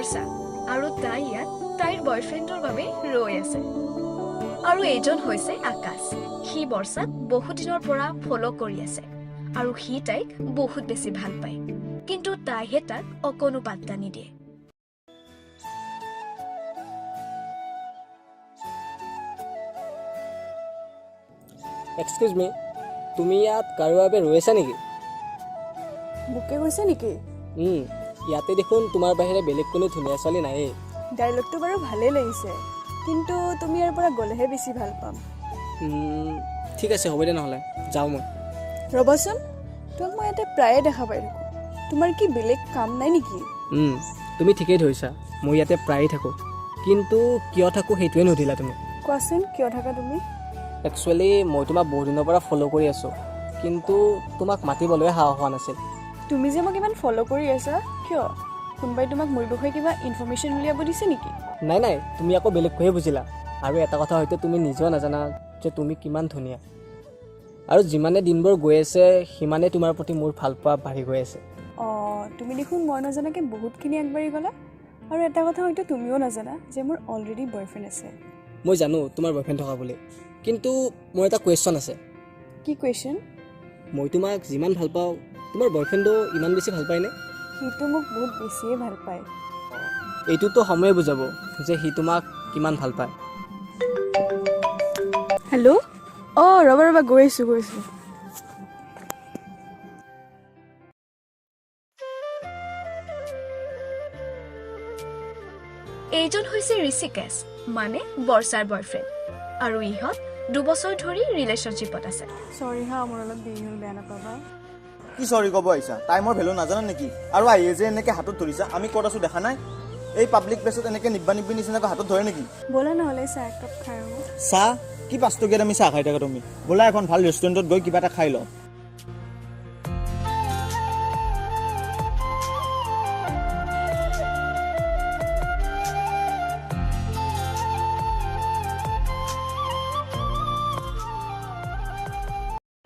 বৰ্ষা আৰু তাই ইয়াত তাইৰ বয়ফ্ৰেণ্ডৰ বাবে ৰৈ আছে। আৰু এইজন হৈছে আকাশ। সি বৰ্ষাক বহুদিনৰ পৰা ফ'ল' কৰি আছে আৰু সি তাইক বহুত বেছি ভাল পায়, কিন্তু তাইহে তাক অকণো পাত্তা নিদিয়ে। এক্সকিউজ মি, তুমি ইয়াত কাৰোবাৰ বাবে ৰৈ আছা নেকি? মোকে কৈছে নেকি? ইয়াতে দেখোন তোমাৰ বাহিৰে বেলেগ কোনো ধুনীয়া ছোৱালী নায়েই। ডাইলগটো বাৰু ভালেই লাগিছে, কিন্তু তুমি ইয়াৰ পৰা গ'লেহে বেছি ভাল পাম। ঠিক আছে, হ'ব দে, নহ'লে যাওঁ মই। ৰ'বাচোন, তোমাক মই ইয়াতে প্ৰায়ে দেখা পাই থাকোঁ। তোমাৰ কি বেলেগ কাম নাই নেকি? তুমি ঠিকেই ধৰিছা, মই ইয়াতে প্ৰায়ে থাকোঁ, কিন্তু কিয় থাকোঁ সেইটোৱে নুসুধিলা তুমি। কোৱাচোন, কিয় থাকা তুমি? একচুৱেলি মই তোমাক বহুদিনৰ পৰা ফ'ল' কৰি আছোঁ, কিন্তু তোমাক মাতিবলৈ সাহস হোৱা নাছিল। তুমি যে মোক ইমান ফ'ল' কৰি আছা কিয়? কোনোবাই তোমাক মোৰ বিষয়ে কিবা ইনফৰ্মেশ্যন উলিয়াব দিছে নেকি? নাই নাই, তুমি আকৌ বেলেগকৈহে বুজিলা। আৰু এটা কথা হয়তো তুমি নিজেও নাজানা যে তুমি কিমান ধুনীয়া, আৰু যিমানে দিনবোৰ গৈ আছে সিমানে তোমাৰ প্ৰতি মোৰ ভালপোৱা বাঢ়ি গৈ আছে। অঁ, তুমি দেখোন মই নজনাকৈ বহুতখিনি আগবাঢ়ি গ'লা। আৰু এটা কথা হয়তো তুমিও নাজানা যে মোৰ অলৰেডি বয়ফ্ৰেণ্ড আছে। মই জানো তোমাৰ বয়ফ্ৰেণ্ড থকা বুলি, কিন্তু মোৰ এটা কুৱেশ্যন আছে। কি কুৱেশ্যন? মই তোমাক যিমান ভাল পাওঁ, তোমাৰ বয়ফ্ৰেণ্ডো ইমান বেছি ভাল পায়নে? সিটো মোক বহুত বেছিয়ে ভাল পায়। এইটোতো সময়ে বুজাব যে সি তোমাক কিমান ভাল পায়। হেল্ল', অঁ, ৰ'বা ৰ'বা, গৈ আছোঁ গৈ আছোঁ। এইজন হৈছে ঋষিকেশ, মানে বৰ্ষাৰ বয়ফ্ৰেণ্ড, আৰু ইহঁত 2 বছৰ ধৰি ৰিলেশ্যনশ্বিপত আছে। চৰি হা, মোৰ অলপ দেৰি হ'ল, বেয়া নাপাবা। কি চৰি ক'ব আহিছা? টাইমৰ ভেলু নাজানা নেকি? আৰু আহিয়ে যে এনেকৈ হাতত ধৰিছা, আমি ক'ত আছোঁ দেখা নাই? এই পাব্লিক প্লেচত এনেকৈ নিব্বা নিব্বি নিচিনাকৈ হাতত ধৰে নেকি? ব'লা নহ'লে চাহ একাপ খাই আহোঁ। চাহ কি 5 টকীয়াত আমি চাহ খাই থাকা তুমি? ব'লা, এখন ভাল ৰেষ্টুৰেণ্টত গৈ কিবা এটা খাই লওঁ।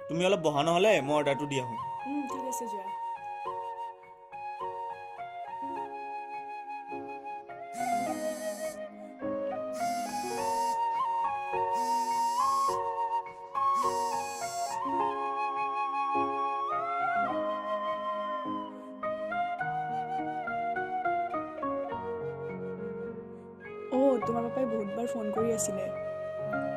তুমি অলপ বহা নহ'লে, মই অৰ্ডাৰটো দি আহোঁ। ঠিক আছে, যোৱা। অ', তোমাৰ পাপাই বহুতবাৰ ফোন কৰি আছিলে।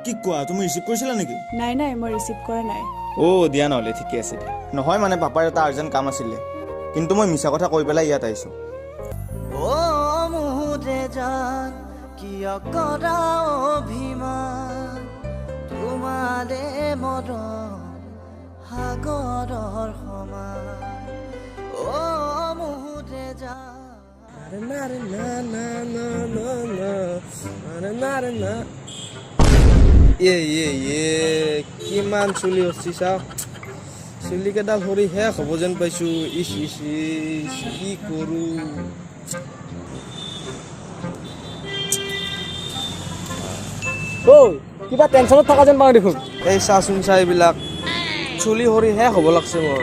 কি কোৱা? তুমি ৰিচিভ কৰিছিলা নেকি? নাই নাই, মই ৰিচিভ কৰা নাই। অ' দিয়া নহ'লে, ঠিকে আছে দিয়া। নহয় মানে পাপাৰ এটা আৰ্জেণ্ট কাম আছিলে, কিন্তু মই মিছা কথা কৈ পেলাই ইয়াত আহিছোঁ। অ মোৰে জান, কিয় কৰা অভিমান? তোমাৰে মৰম সাগৰৰ সমান। অ মোৰে জান। না না না না না না না না না, এ এ এ, কিমান চুলি সৰছি চাওঁ। চুলিকেইডাল সৰি শেষ হ'ব যেন পাইছো। ইচ ইচ ইচ, কি কৰোঁ? ঐ, কিবা টেনশ্যনত থকা যেন পাওঁ দেখোন। এই চাচোন চা, এইবিলাক চুলি সৰি শেষ হ'ব লাগছে মোৰ।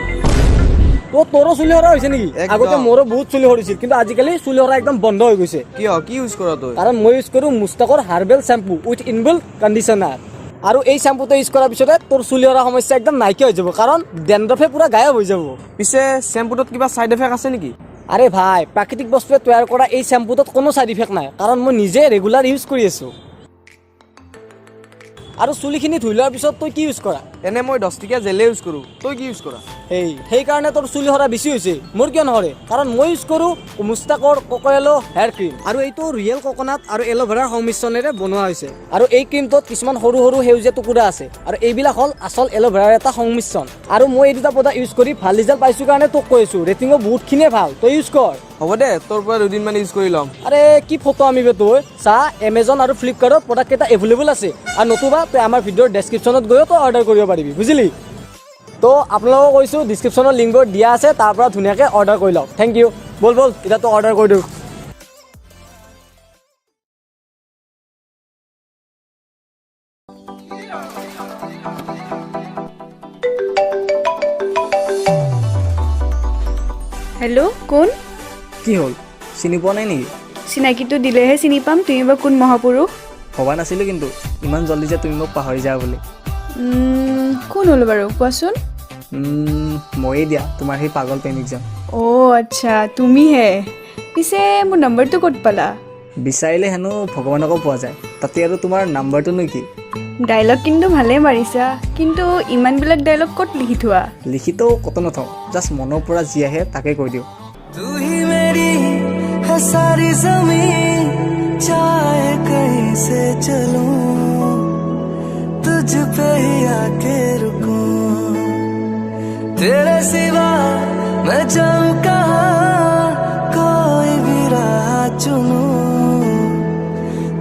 তোৰো চুলি সৰা হৈছে নেকি? একদম। আগতে মোৰো বহুত চুলি সৰিছিল, কিন্তু আজিকালি চুলি সৰা একদম বন্ধ হৈ গৈছে। কিয়, কি ইউজ কৰা তই? কাৰণ মই ইউজ কৰোঁ মুস্তাকৰ herbal shampoo with inbuilt conditioner. আৰু এই শ্বেম্পুটো ইউজ কৰাৰ পিছতে তোৰ চুলি সৰা সমস্যা একদম নাইকিয়া হৈ যাব, কাৰণ ডেণ্ড্ৰফে পুৰা গায়ব হৈ যাব। পিছে শ্বেম্পুটোত কিবা চাইড এফেক্ট আছে নেকি? আৰে ভাই, প্ৰাকৃতিক বস্তুৰে তৈয়াৰ কৰা এই শ্বেম্পুটোত কোনো চাইড ইফেক্ট নাই, কাৰণ মই নিজে ৰেগুলাৰ ইউজ কৰি আছোঁ। আৰু চুলিখিনি ধুই লোৱাৰ পিছত তই কি ইউজ কৰা? এনে মই 10 টকীয়া জেলে ইউজ কৰোঁ। তই কি ইউজ কৰা? সেইকাৰণে তোৰ চুলি সৰা বেছি হৈছে। মোৰ কিয় নসৰে? কাৰণ মই ইউজ কৰোঁ মুস্তাকৰ কোকোয়েলো হেয়াৰ ক্ৰীম, আৰু এইটো ৰিয়েল ককনাট আৰু এল'ভেৰাৰ সংমিশ্ৰণেৰে বনোৱা হৈছে। আৰু এই ক্ৰীমটোত কিছুমান সৰু সৰু সেউজীয়া টুকুৰা আছে, আৰু এইবিলাক হ'ল আচল এল'ভেৰাৰ এটা সংমিশ্ৰণ। আৰু মই এই দুটা প্ৰডাক্ট ইউজ কৰি ভাল ৰিজাল্ট পাইছোঁ কাৰণে তোক কৈ আছোঁ। ৰেটিঙো বহুতখিনিয়ে ভাল, তই ইউজ কৰ। হ'ব দে, তোৰ পৰা দুদিনমান ইউজ কৰি ল'ম। আৰে কি ফটো আমি বে তই চা, এমেজন আৰু ফ্লিপকাৰ্টত প্ৰডাক্ট কেইটা এভেইলেবল আছে, আৰু নতুবা তই আমাৰ ভিডিঅ'ৰ ডেছক্ৰিপশ্যনত গৈও তই অৰ্ডাৰ কৰিব পাৰিবি, বুজিলি? তো আপোনালোকক কৈছোঁ, ডিছক্ৰিপশ্যনত লিংকবোৰ দিয়া আছে, তাৰ পৰা ধুনীয়াকৈ অৰ্ডাৰ কৰি লওক। Thank U. ব'ল ব'ল, এতিয়া তই অৰ্ডাৰ কৰি দিওঁ। হেল্ল', কোন? কি হ'ল, চিনি পোৱা নাই নেকি? চিনাকিটো দিলেহে চিনি পাম তুমি বা কোন মহাপুৰুষ। ভবা নাছিলোঁ কিন্তু ইমান জল্দি যে তুমি মোক পাহৰি যাবা বুলি। কোন হ'ল বাৰু, কোৱাচোন? ময়েই দিয়া, তোমাৰ সেই পাগল প্ৰেমিকজন। অ' আচ্ছা, তুমিহে। পিছে মোৰ নম্বৰটো ক'ত পালা? বিচাৰিলে হেনো ভগৱানকো পোৱা যায়, তাতে আৰু তোমাৰ নাম্বাৰটোনো কি? ডাইলগ কিন্তু ভালেই মাৰিছা, কিন্তু ইমানবিলাক ডাইলগ ক'ত লিখি থোৱা? লিখিতো ক'তো নথওঁ, জাষ্ট মনৰ পৰা যি আহে তাকে কৈ দিওঁ। तू ही मेरी है सारी जमीन, चाहे कहीं से चलूं, तुझ पे ही आके रुकूं। तेरे सिवा मैं जाऊं कहाँ, कोई भी राह चुनूं,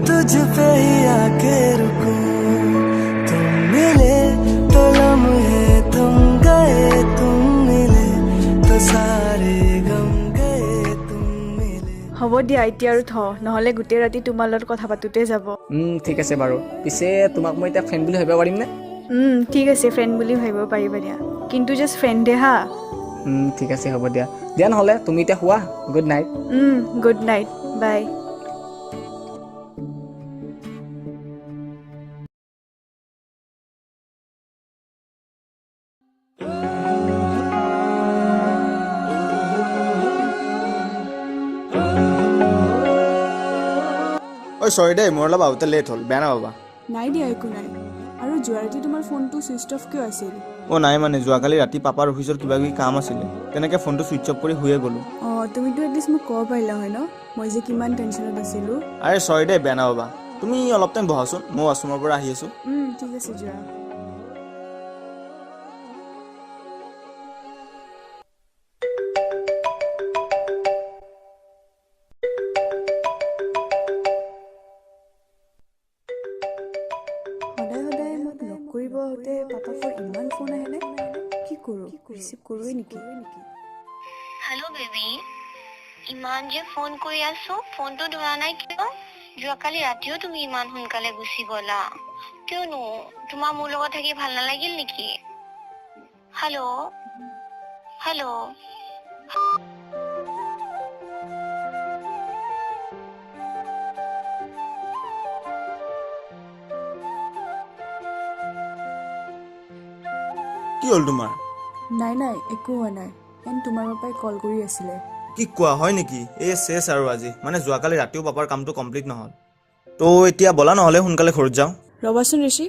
तुझ पे ही आके रुकूं। तुम मिले तो लम्हे थम गए, तुम मिले तो सारे गम गए, तुम मिले। হ'ব দিয়া, এতিয়া আৰু থ, নহ'লে গোটেই ৰাতি তোমাৰ লগত কথা পাতোঁতে যাব। ঠিক আছে বাৰু। পিছে তোমাক মই এতিয়া ফ্ৰেণ্ড বুলি ভাবিব পাৰিমনে? ঠিক আছে, ফ্ৰেণ্ড বুলি ভাবিব পাৰিবা দিয়া, কিন্তু জাষ্ট ফ্ৰেণ্ডে হা। ঠিক আছে, হ'ব দিয়া। দিয়া নহ'লে তুমি এতিয়া শুৱা। Good night. Good night, bye. ঐ, চৰি দেই, মোৰ অলপ আহোঁতে লেট হ'ল, বেয়া নাপাবা। নাই দিয়া, একো নাই। আৰু যোৱা ৰাতি তোমাৰ ফোনটো ছুইচ অফ কিয় আছিল? অ' নাই, মানে যোৱাকালি ৰাতি পাপাৰ অফিচত কিবা কিবি কাম আছিলে, তেনেকৈ ফোনটো ছুইচ অফ কৰি শুয়ে গ'লোঁ। অঁ, তুমিতো এটলিষ্ট মোক ক'ব পাৰিলা হয় ন, মই যে কিমান টেনশ্যনত আছিলোঁ। আৰে চৰি দেই, বেয়া নাপাবা। তুমি অলপ টাইম বহাচোন, মই ৱাছৰুমৰ পৰা আহি আছোঁ। ঠিক আছে, যোৱা। সদায় সদায় মোক লগ কৰিব আহোঁতে পাপাৰ ইমান ফোন আহেনে? কি কৰোঁ, ৰিচিভ কৰোঁৱেই নেকি? হেল্ল' বেবী, ইমান যে ফোন কৰি আছো, ফোনটো ধৰা নাই কিয়? যোৱাকালি ৰাতিও তুমি ইমান সোনকালে গুচি গ'লা, কিয়নো? তোমাৰ মোৰ লগত থাকি ভাল নালাগিল নেকি? Hello, hello. কি হ'ল তোমাৰ? নাই নাই, একো হোৱা নাই। এণ্ড তোমাৰ পাপাই কল কৰি আছিলে। কি কোৱা, হয় নেকি? এই চেছ আৰু আজি মানে যোৱাকালি ৰাতিও পাপাৰ কামটো কমপ্লিট নহ'ল। তো এতিয়া ব'লা নহ'লে সোনকালে ঘৰত যাওঁ। ৰ'বাচোন ঋষি,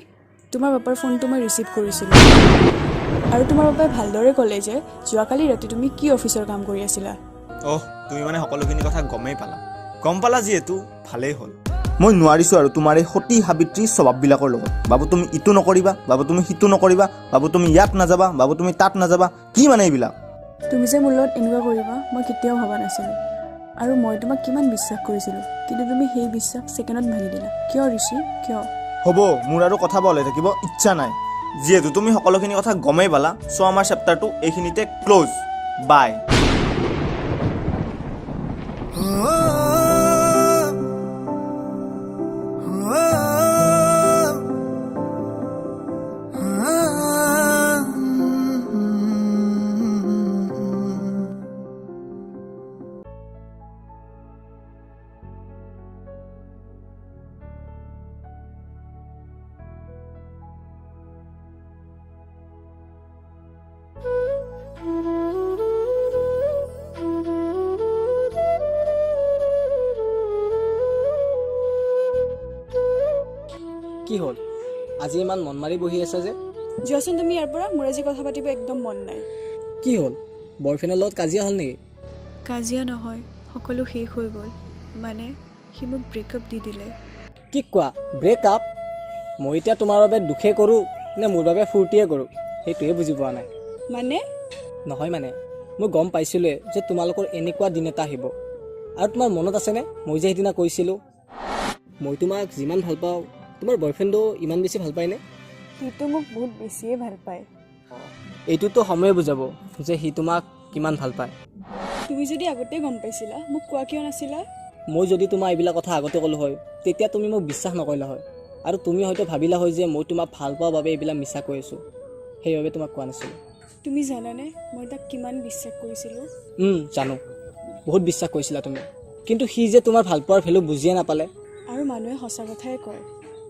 তোমাৰ পাপাৰ ফোনটো মই ৰিচিভ কৰিছিলোঁ আৰু তোমাৰ পাপাই ভালদৰে ক'লে যে যোৱাকালি ৰাতি তুমি কি অফিচৰ কাম কৰি আছিলা। অহ, তুমি মানে সকলোখিনি কথা গমেই পালা। গম পালা যিহেতু ভালেই হ'ল। মই নোৱাৰিছোঁ আৰু তোমাৰ এই সতী সাবিত্ৰী স্বভাৱবিলাকৰ লগত। বাবু তুমি ইটো নকৰিবা, বাবু তুমি সিটো নকৰিবা, বাবু তুমি ইয়াত নাযাবা, বাবু তুমি তাত নাযাবা, কি মানে এইবিলাক? তুমি যে মোৰ লগত এনেকুৱা কৰিবা মই কেতিয়াও ভবা নাছিলোঁ। আৰু মই তোমাক কিমান বিশ্বাস কৰিছিলোঁ, কিন্তু তুমি সেই বিশ্বাস ছেকেণ্ডত ভাঙি দিলা। কিয় ঋষি, কিয়? হ'ব, মোৰ আৰু কথা বহলাই থাকিব ইচ্ছা নাই। যিহেতু তুমি সকলোখিনি কথা গমেই পালা, চ' আমাৰ চেপ্টাৰটো এইখিনিতে ক্ল'জ। বাই। কি হ'ল, আজি ইমান মন মাৰি বহি আছা যে? যোৱাচোন তুমি ইয়াৰ পৰা, মোৰ আজি কথা পাতিব একদম মন নাই। কি হ'ল, বয়ফ্ৰেণ্ডৰ লগত কাজিয়া হ'ল নেকি? কাজিয়া নহয়, সকলো শেষ হৈ গ'ল। মানে সি মোক ব্ৰেকআপ দি দিলে। কি কোৱা, ব্ৰেকআপ? মই এতিয়া তোমাৰ বাবে দুখে কৰোঁ নে মোৰ বাবে ফূৰ্তিয়ে কৰোঁ, সেইটোৱে বুজি পোৱা নাই। মানে? নহয়, মানে মই গম পাইছিলোঁৱে যে তোমালোকৰ এনেকুৱা দিন এটা আহিব। আৰু তোমাৰ মনত আছেনে, মই যে সেইদিনা কৈছিলোঁ, মই তোমাক যিমান ভাল পাওঁ, তোমাৰ বয়ফ্ৰেণ্ডো ইমান বেছি ভাল পায়নে? সিটো মোক বহুত বেছিয়ে ভাল পায়। এইটোতো সময়ে বুজাব যে সি তোমাক কিমান ভাল পায়। তুমি যদি আগতে গম পাইছিলা, মোক কোৱা কিয় নাছিলা? মই যদি তোমাৰ এইবিলাক কথা আগতে ক'লোঁ হয়, তেতিয়া তুমি মোক বিশ্বাস নকৰিলা হয়, আৰু তুমি হয়তো ভাবিলা হয় যে মই তোমাক ভাল পোৱাৰ বাবে এইবিলাক মিছা কৈ আছোঁ, সেইবাবে তোমাক কোৱা নাছিলোঁ। তুমি জানানে মই তাক কিমান বিশ্বাস কৰিছিলোঁ? জানো, বহুত বিশ্বাস কৰিছিলা তুমি। কিন্তু সি যে তোমাৰ ভালপোৱাৰ ভেলু বুজিয়ে নাপালে। আৰু মানুহে সঁচা কথাই কয়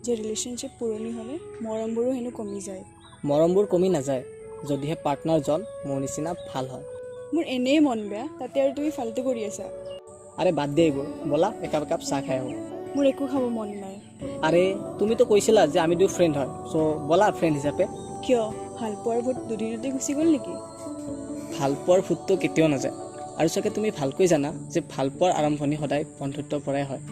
যে ৰিলেশ্যনশ্বিপ পুৰণি হ'লে মৰমবোৰো হেনো কমি যায়। মৰমবোৰ কমি নাযায়, যদিহে পাৰ্টনাৰজন মোৰ নিচিনা ভাল হয়। মোৰ এনেই মন বেয়া, তাতে আৰু তুমি ফাল্টু কৰি আছা। আৰে বাদ দে এইবোৰ, ব'লা একাপ একাপ চাহ খাই আহোঁ। মোৰ একো খাব মন নাই। আৰে তুমিতো কৈছিলা যে আমি দুয়ো ফ্ৰেণ্ড হয়, চ' ব'লা ফ্ৰেণ্ড হিচাপে। কিয়, ভালপোৱাৰ ভূত দুদিনতে গুচি গ'ল নেকি? ভালপোৱাৰ ভূতটো কেতিয়াও নাযায়। আৰু চাগে তুমি ভালকৈ জানা যে ভালপোৱাৰ আৰম্ভণি সদায় বন্ধুত্বৰ পৰাই হয়।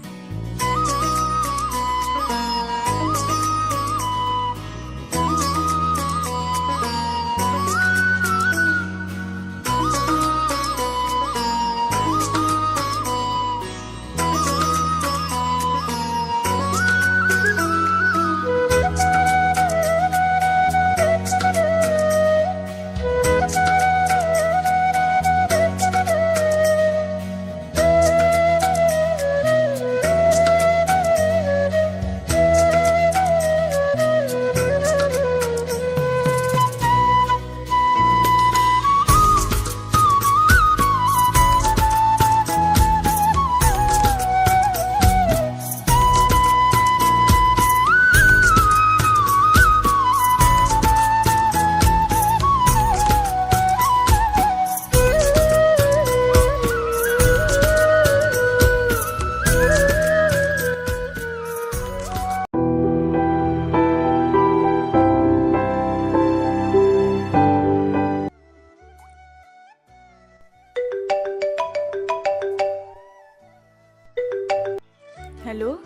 হেল্ল',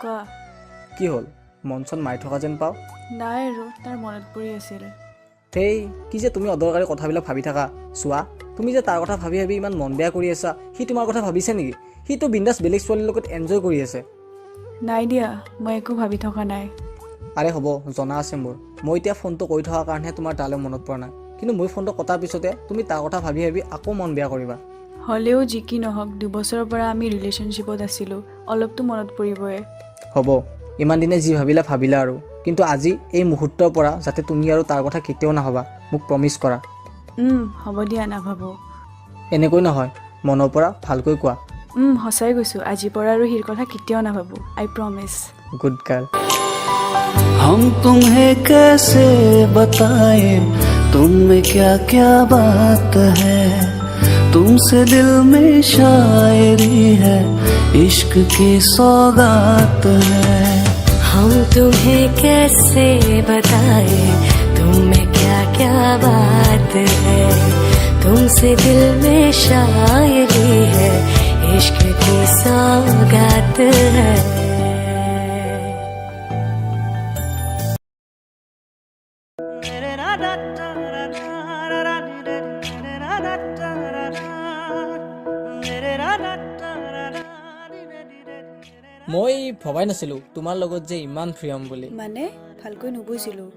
কোৱা। কি হ'ল, মন চন মাৰি থকা যেন পাওঁ? নাই আৰু, তাৰ মনত পৰি আছিল। ধেই, কি যে তুমি অদৰকাৰী কথাবিলাক ভাবি থাকা। চোৱা, তুমি যে তাৰ কথা ভাবি ভাবি ইমান মন বেয়া কৰি আছা, সি তোমাৰ কথা ভাবিছে নেকি? সিটো বিন্দাছ বেলেগ ছোৱালীৰ লগত এনজয় কৰি আছে। নাই দিয়া, মই একো ভাবি থকা নাই। আৰে হ'ব, জনা আছে মোৰ। মই এতিয়া ফোনটো কৰি থকাৰ কাৰণেহে তোমাৰ তালৈ মনত পৰা নাই, কিন্তু মই ফোনটো কটাৰ পিছতে তুমি তাৰ কথা ভাবি ভাবি আকৌ মন বেয়া কৰিবা। হ'লেও যি কি নহওক, 2 বছৰৰ পৰা আমি ৰিলেশ্যনশ্বিপত আছিলোঁ, অলপতো মনত পৰিবই। হ'ব, ইমান দিনে যি ভাবিলা ভাবিলা আৰু, কিন্তু আজি এই মুহূৰ্তৰ পৰা যাতে তুমি আৰু তাৰ কথা কেতিয়াও নাভাবা, মোক প্ৰমিছ কৰা। হ'ব দিয়া, নাভাবোঁ। এনেকৈ নহয়, মনৰ পৰা ভালকৈ কোৱা। সঁচাই কৈছোঁ, আজিৰ পৰা আৰু সিৰ কথা কেতিয়াও নাভাবোঁ। I promise. Good girl. हम तुम्हें कैसे बताएं, तुम में क्या क्या बात है। तुमसे दिल में शायरी है, इश्क की सौगात है। हम तुम्हें कैसे बताए, तुम में क्या क्या बात है। तुमसे दिल में शायरी है, इश्क की सौगात है। মই ভবাই নাছিলোঁ তোমাৰ লগত যে ইমান ফ্ৰী হ'ম বুলি। মানে, ভালকৈ নুবুজিলোঁ।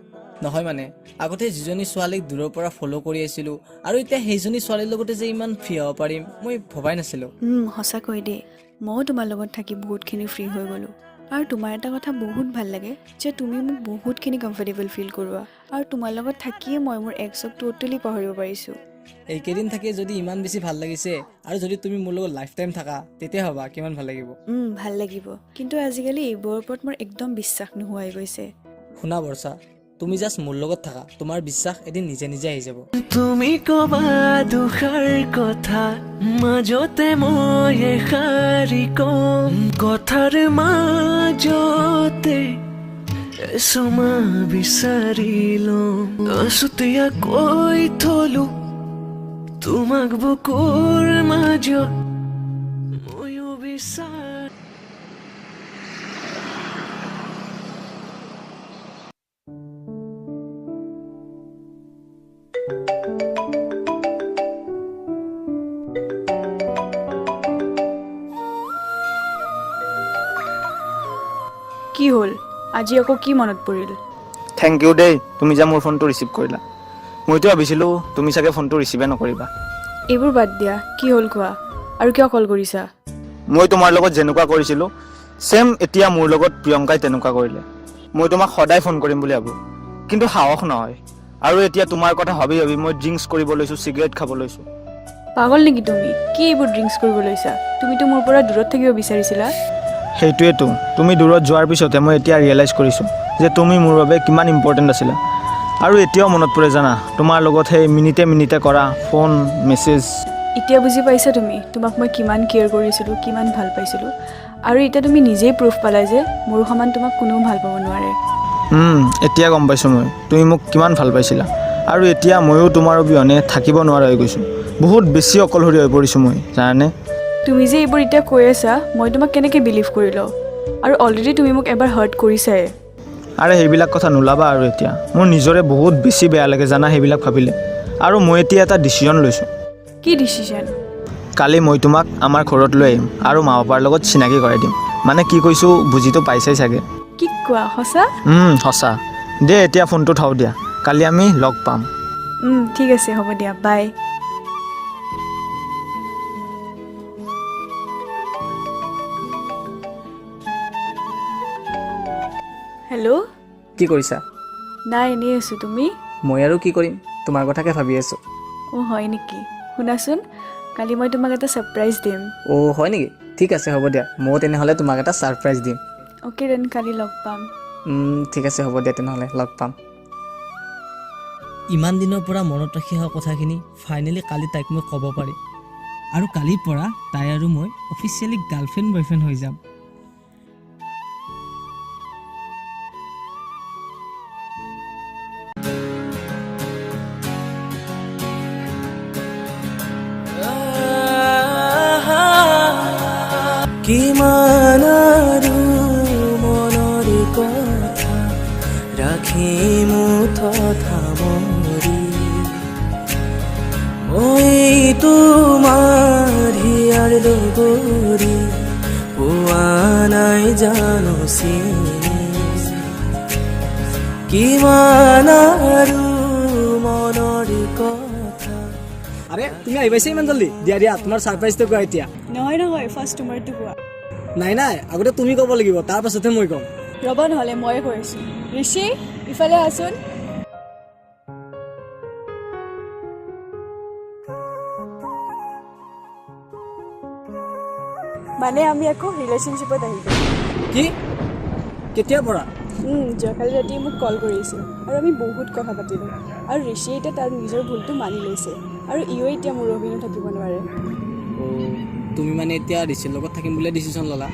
নহয় মানে, আগতে যিজনী ছোৱালীক দূৰৰ পৰা ফ'ল' কৰি আছিলোঁ আৰু এতিয়া সেইজনী ছোৱালীৰ লগতে যে ইমান ফ্ৰী হ'ব পাৰিম, মই ভবাই নাছিলোঁ। সঁচাকৈ দেই, ময়ো তোমাৰ লগত থাকি বহুতখিনি ফ্ৰী হৈ গ'লোঁ। আৰু তোমাৰ এটা কথা বহুত ভাল লাগে যে তুমি মোক বহুতখিনি কমফৰ্টেবল ফিল কৰোৱা আৰু তোমাৰ লগত থাকিয়ে মই মোৰ এক্সক ট'টেলি পাহৰিব পাৰিছোঁ। এইকেইদিন থাকি যদি ইমান বেছি ভাল লাগিছে আৰু যদি তুমি মোৰ লগত লাইফ টাইম থাকা, তেতিয়া ভাবা কিমান ভাল লাগিব। ভাল লাগিব, কিন্তু আজিকালি এইবোৰৰ ওপৰত মোৰ একদম বিশ্বাস নোহোৱা হৈ গৈছে। শুনা বৰ্ষা, তুমি জাষ্ট মোৰ লগত থাকা, তোমাৰ বিশ্বাস এদিন নিজে নিজে আহি যাব। তুমি কবা দুষাৰ কথা, মাজতে মই এষাৰি কম, কথাৰ মাজতে চুমা বিচাৰিলো, আছুতীয়াকৈ থলো তোমাক বুকুৰ মাজত, ময়ো বিচাৰ কি হ'ল, আজি আকৌ কি মনত পৰিল? Thank U দেই, তুমি যে মোৰ ফোনটো ৰিচিভ কৰিলা। মইতো ভাবিছিলোঁ তুমি চাগে ফোনটো ৰিচিভে নকৰিবা। এইবোৰ বাদ দিয়া, কি হ'ল কোৱা আৰু কিয় কল কৰিছা? মই তোমাৰ লগত যেনেকুৱা কৰিছিলোঁ, ছেম এতিয়া মোৰ লগত প্ৰিয়ংকাই তেনেকুৱা কৰিলে। মই তোমাক সদায় ফোন কৰিম বুলি ভাবোঁ, কিন্তু সাহস নহয়। আৰু এতিয়া তোমাৰ কথা ভাবি ভাবি মই ড্ৰিংকছ কৰিব লৈছোঁ, চিগাৰেট খাব লৈছোঁ। পাগল নেকি তুমি? কি এইবোৰ ড্ৰিংকছ কৰিব লৈছা? তুমিতো মোৰ পৰা দূৰত থাকিব বিচাৰিছিলা। সেইটোৱেতো, তুমি দূৰত যোৱাৰ পিছতে মই এতিয়া ৰিয়েলাইজ কৰিছোঁ যে তুমি মোৰ বাবে কিমান ইম্পৰ্টেণ্ট আছিলা। আৰু এতিয়াও মনত পৰে জানা, তোমাৰ লগত সেই মিনিটে মিনিটে কৰা ফোন, মেছেজ। এতিয়া বুজি পাইছা তুমি, তোমাক মই কিমান কেয়াৰ কৰিছিলোঁ, কিমান ভাল পাইছিলোঁ। আৰু এতিয়া তুমি নিজেই প্ৰুফ পালা যে মোৰ সমান তোমাক কোনেও ভাল পাব নোৱাৰে। এতিয়া গম পাইছোঁ মই তুমি মোক কিমান ভাল পাইছিলা। আৰু এতিয়া ময়ো তোমাৰ অবিহনে থাকিব নোৱাৰা হৈ গৈছোঁ। বহুত বেছি অকলশৰীয়া হৈ পৰিছোঁ মই, জানানে? তুমি যে এইবোৰ এতিয়া কৈ আছা, মই তোমাক কেনেকৈ বিলিভ কৰি লওঁ? আৰু অলৰেডি তুমি মোক এবাৰ হাৰ্ট কৰিছাই। আৰে, সেইবিলাক কথা নোলাবা আৰু এতিয়া। মোৰ নিজৰে বহুত বেছি বেয়া লাগে জানা সেইবিলাক ভাবিলে। আৰু মই এতিয়া এটা ডিচিশ্যন লৈছোঁ। কি ডিচিশ্যন? কালি মই তোমাক আমাৰ ঘৰত লৈ আহিম আৰু মা পাপাৰ লগত চিনাকি কৰাই দিম। মানে কি কৈছোঁ বুজিতো পাইছাই চাগে। কি কোৱা, সঁচা? সঁচা দে। এতিয়া ফোনটো থওঁ দিয়া, কালি আমি লগ পাম। ঠিক আছে, হ'ব দিয়া, বাই। হেল্ল'। কি কৰিছা? নাই, এনেই আছোঁ। তুমি? মই আৰু কি কৰিম, তোমাৰ কথাকে ভাবি আছোঁ। অঁ, হয় নেকি? শুনাচোন, কালি মই তোমাক এটা ছাৰপ্ৰাইজ দিম। অ' হয় নেকি? ঠিক আছে, হ'ব দিয়া। ময়ো তেনেহ'লে তোমাক এটা ছাৰপ্ৰাইজ দিম। অ'কে then, কালি লগ পাম। ঠিক আছে, হ'ব দিয়া, তেনেহ'লে লগ পাম। ইমান দিনৰ পৰা মনত ৰাখি অহা কথাখিনি ফাইনেলি কালি তাইক মই ক'ব পাৰিম আৰু কালিৰ পৰা তাই আৰু মই অফিচিয়েলি গাৰ্লফ্ৰেণ্ড বয়ফ্ৰেণ্ড হৈ যাম। কিমান আৰু মনৰ কথা ৰাখিম সামৰি? মই তোমাৰ হিয়াৰ লগৰী, পোৱা নাই জানো চিনি? কিমান আৰু মনৰ কথা আৰে, তুমি আহি পাইছা ইমান জল্দি? দিয়া দিয়া, তোমাৰ ছাৰপ্ৰাইজটো কোৱা এতিয়া। নহয় নহয়, ফাৰ্ষ্ট তোমাৰটো কোৱা। নাই নাই, আগতে তুমি ক'ব লাগিব, তাৰ পাছতহে মই ক'ম। ৰ'বা নহ'লে, ময়ে কৈ আছোঁ। ঋষি, ইফালে আহচোন। মানে আমি আকৌ ৰিলেশ্যনশ্বিপত আহিলোঁ। কি? কেতিয়াৰ পৰা? যোৱাকালি ৰাতি মোক কল কৰিছিল আৰু আমি বহুত কথা পাতিলোঁ। আৰু ঋষিয়ে এতিয়া তাৰ নিজৰ ভুলটো মানি লৈছে আৰু ইও এতিয়া মোৰ অবিহনে থাকিব নোৱাৰে। অ', তুমি মানে এতিয়া ঋষিৰ লগত থাকিম বুলিয়ে ডিচিশ্যন ল'লা?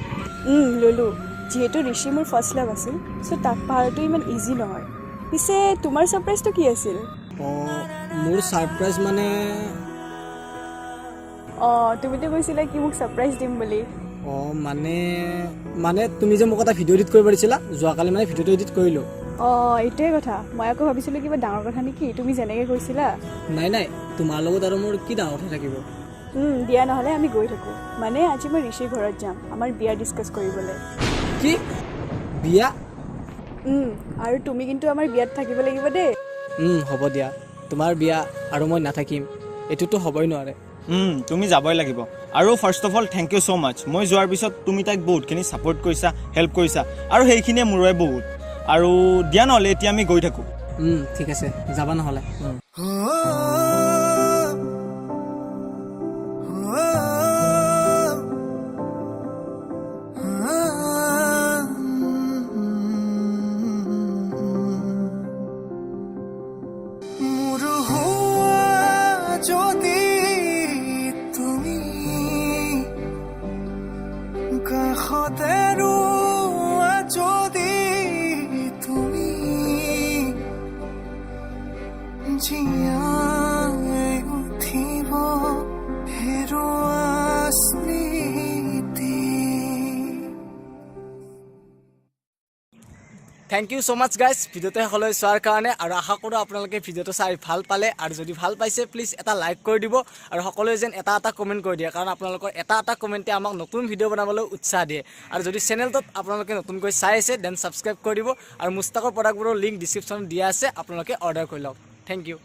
ল'লোঁ। যিহেতু ঋষি মোৰ ফাৰ্ষ্ট লাভ আছিল, চ' তাক পাহৰাটো ইমান ইজি নহয়। পিছে তোমাৰ ছাৰপ্ৰাইজটো কি আছিল? অঁ, মোৰ ছাৰপ্ৰাইজ মানে অঁ, তুমিতো কৈছিলা কি মোক ছাৰপ্ৰাইজ দিম বুলি। অঁ, মানে মানে তুমি যে মোক এটা ভিডিঅ' এডিট কৰিব দিছিলা যোৱাকালি, মানে ভিডিঅ'টো এডিট কৰিলোঁ। অঁ, এইটোৱে কথা। মই আকৌ ভাবিছিলোঁ কিবা ডাঙৰ কথা নেকি, তুমি যেনেকৈ কৈছিলা। নাই নাই, তোমাৰ লগত আৰু মোৰ কি ডাঙৰ কথা থাকিব? দিয়া নহ'লে, আমি গৈ থাকোঁ। মানে আজি মই ঋষিৰ ঘৰত যাম আমাৰ বিয়া ডিছকাছ কৰিবলৈ। কি? বিয়া? আৰু তুমি কিন্তু আমাৰ বিয়াত থাকিব লাগিব দেই। হ'ব দিয়া। তোমাৰ বিয়া আৰু মই নাথাকিম, এইটোতো হ'বই নোৱাৰে। তুমি যাবই লাগিব। আৰু first of all, thank you so much. মই যোৱাৰ পিছত তুমি তাইক বহুতখিনি ছাপৰ্ট কৰিছা, হেল্প কৰিছা আৰু সেইখিনিয়ে মোৰ বাবে বহুত। আৰু দিয়া নহ'লে, এতিয়া আমি গৈ থাকোঁ। ঠিক আছে, যাবা নহ'লে। মোৰ হোৱা যদি তুমি, কাষতে ৰোৱা যদি তুমি, জীয়াই উঠিব হেৰুৱা স্মৃতি। Thank you so much guys, ভিডিঅ'টো শেষলৈ চোৱাৰ কাৰণে। আৰু আশা কৰোঁ আপোনালোকে ভিডিঅ'টো চাই ভাল পালে। আৰু যদি ভাল পাইছে, প্লিজ এটা লাইক কৰি দিব আৰু সকলোৱে যেন এটা এটা কমেণ্ট কৰি দিয়ে, কাৰণ আপোনালোকৰ এটা এটা কমেণ্টে আমাক নতুন ভিডিঅ' বনাবলৈ উৎসাহ দিয়ে। আৰু যদি চেনেলটোত আপোনালোকে নতুনকৈ চাই আছে, then subscribe কৰি দিব। আৰু মুস্তাকৰ প্ৰডাক্টবোৰৰ লিংক ডিছক্ৰিপশ্যনত দিয়া আছে, আপোনালোকে অৰ্ডাৰ কৰি লওক। Thank you.